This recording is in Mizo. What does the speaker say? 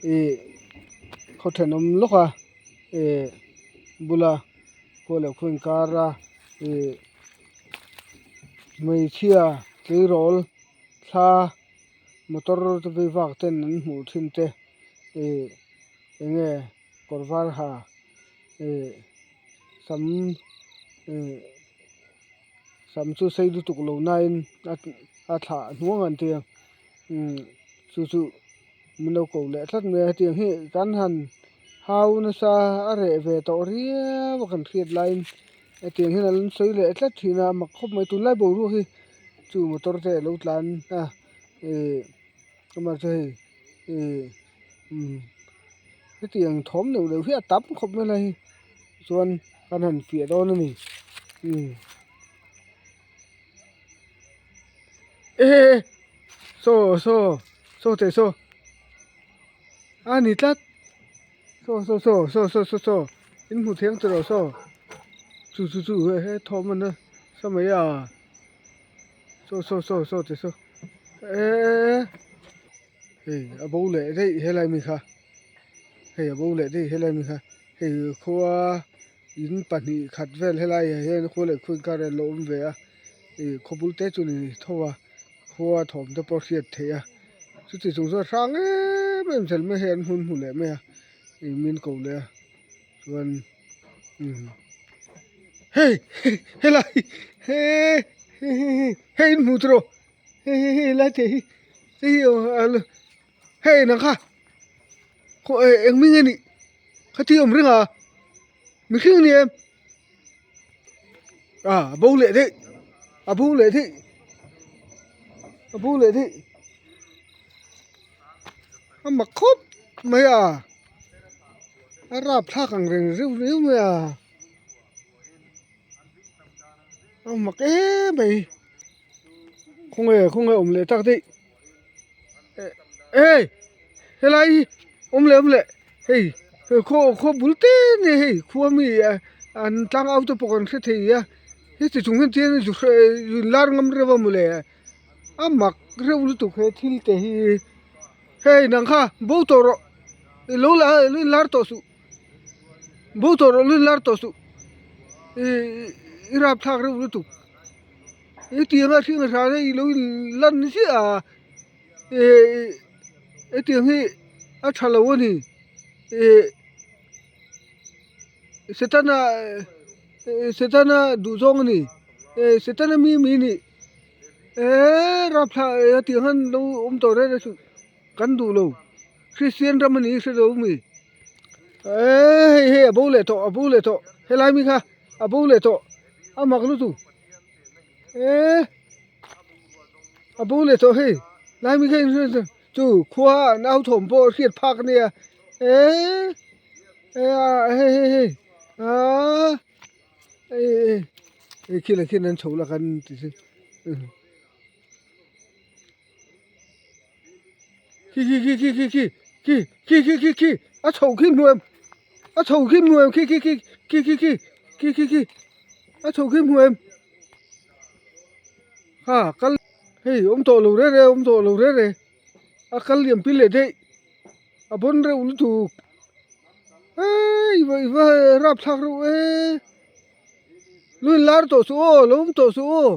Ih khaw thenawm lawk a ih bula khua leh khua inkar a ih hmeichhia tleirawl thla motor te vei vak ten an hmuh thin te ih eng nge kawr var ha ih sam ih sam chu sei lutuk lo nain a a thlah hnuang an tia umm chu chu min lo ko leh tlat mai a hetiang hi kan han hau nasa a reh ve tawh riau a kan hriat laiin hetiang hian an sawi leh tlat thin a a mak khawp mai tunlai boruak hi chu motor te alo tlan a ih amah chu hei ih umm hetiang thawm neuh neuh hi a tam khawp mai lai hi chuan kan han fiah dawn a ni umm. E saw saw saw teh saw a ni tlat saw saw saw saw saw saw saw in hmu thiang tawh lo saw chu chu chu he he thawm a na sa mai a saw saw saw saw teh saw e hei a bo leh daih helai mi kha hei a bo leh daih helai mi kha hei khua. In pahnih khat vel helaiah hian khua leh khua inkar an lo awm ve a ih khawpul te chu ni tho a khua thawm te pawh hriat theih a chuti chung chuan hrang em em zel mai hei an hmun hmu leh mai a ih min ko leh a chuan umm hei helai he hei hei hei hei in hmu tawh hei hei hei helai te hi hei hi hei nang kha khaw eng hming nge nih. Khati awm reng a, mihring ni em? A bo leh daih, a bo leh daih, a bo leh daih. A mak khawp mai a, a rap thlak ang reng reuh reuh mai a, a mak em mai. Khawnge khawnge awm leh tak daih. Ê helai hi awm leh awm leh hei khaw khaw bul te nia hei khua mi an tlang au te pawh kan hre thei a heti chung hian chian zu hre zu lar ngam reuh a mawle a mak reuh lutuk he thil te hi hei nang kha bo tawh rawh i lo la lo inlar tawh suh bo tawh rawh lo inlar tawh suh ih i rapthlak reuh lutuk. Hetiang a hring hran a ilo in lan ziah a eh hetiang hi a tha lo a ni eh setana setana duh zawng a ni eh setana mi mi a ni eh rapthla hetiang hian lo awm tawh reng reng suh kan duh lo Kristian ram a ni hre lo mi eh hei hei a bo leh tawh a bo leh tawh helai mi kha a bo leh tawh. A mak lutuk e a bo leh tawh hei lai mi kha in chu khua an au thawm pawh hriat phak a nia e e hei hei hei aaa hei hei khi lah khian an chho la kan ti se khi khi khi khi khi khi khi khi khi khi a chho khi hnuai a chho khi hnuai khi khi khi khi khi khi khi khi khi a chho khi hnuai ha kal hei awm tawh lo reng reng awm tawh lo reng reng a kal liam pil leh daih a bawn reuh lutuk eii i va rapthlak reuh e lui lar tawh suh aw lo awm tawh suh aw.